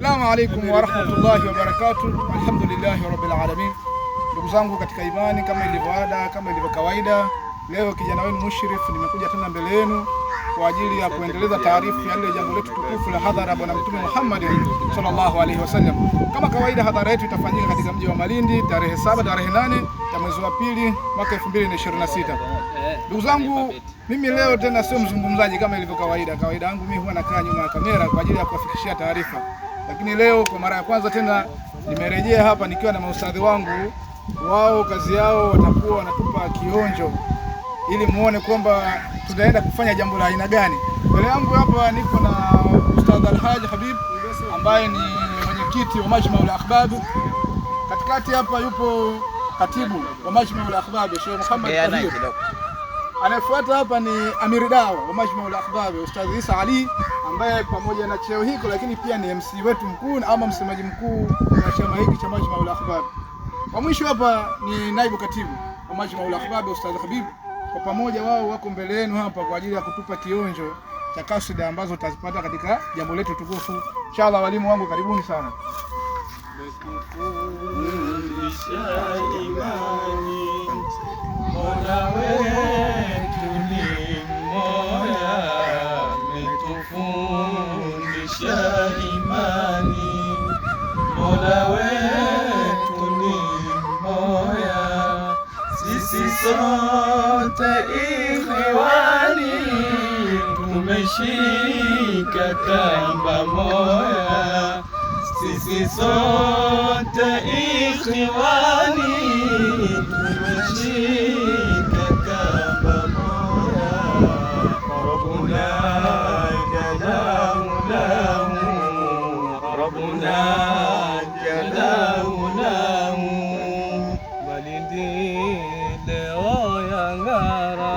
Assalamu alaikum warahmatullahi wabarakatuh. Alhamdulillahi rabbil alamin. Ndugu zangu katika imani, kama ilivyoada, kama ilivyo kawaida, leo kijana wenu Mushrif nimekuja tena mbele yenu kwa ajili ya kuendeleza taarifa ya lile jambo letu tukufu la hadhara Bwana Mtume Muhammad sallallahu alaihi wasallam. Kama kawaida, hadhara yetu itafanyika katika mji wa Malindi tarehe 7, tarehe 8 ya mwezi wa pili mwaka 2026. Ndugu zangu, mimi leo tena sio mzungumzaji kama ilivyo kawaida. Kawaida yangu mimi huwa nakaa nyuma ya kamera kwa ajili ya kuwafikishia taarifa, lakini leo kwa mara ya kwanza tena nimerejea hapa nikiwa na maustadhi wangu. Wao kazi yao watakuwa wanatupa kionjo ili muone kwamba tunaenda kufanya jambo la aina gani. Mbele yangu hapa niko na Ustadh Alhaj Habib ambaye ni mwenyekiti wa Majmaul Ahbab. Katikati hapa yupo katibu wa Majmaul Ahbab Sheikh Muhammad Tahir. Anayefuata hapa ni Amiri Dawa wa Majmaul Ahbab Ustadh Isa Ali ambaye pamoja na cheo hiko lakini pia ni MC wetu mkuu ama msemaji mkuu wa chama hiki cha Majmaul Ahbab. Wa mwisho hapa ni naibu katibu wa Majmaul Ahbab Ustadh Habib. Kwa pamoja wao wako mbele yenu hapa kwa ajili ya kutupa kionjo cha kasida ambazo utazipata katika jambo letu tukufu. Inshallah, walimu wangu karibuni sana. Mekufundisha imani, Mola wetu ni mmoja. Ametufundisha imani, Mola wetu ni mmoja. Sisi sote ikhwani, tumeshika kamba moya. Sisi sote ikhwani, tumeshika kamba moya. Rabbuna jalla lahu, Rabbuna jalla lahu. Malindi leo yang'ara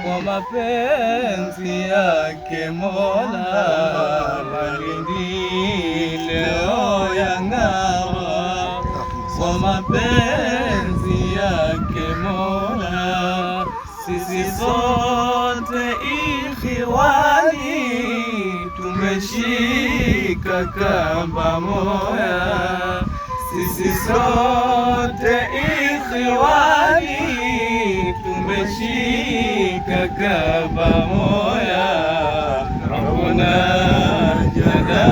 kwa mapenzi yake Mola. Malindi leo yang'ara kwa mapenzi yake Mola. Sisi sote ikhwani tumeshika kamba moya. Sisi sote ikhwani tumeshika kamba moya. Rabbuna jalla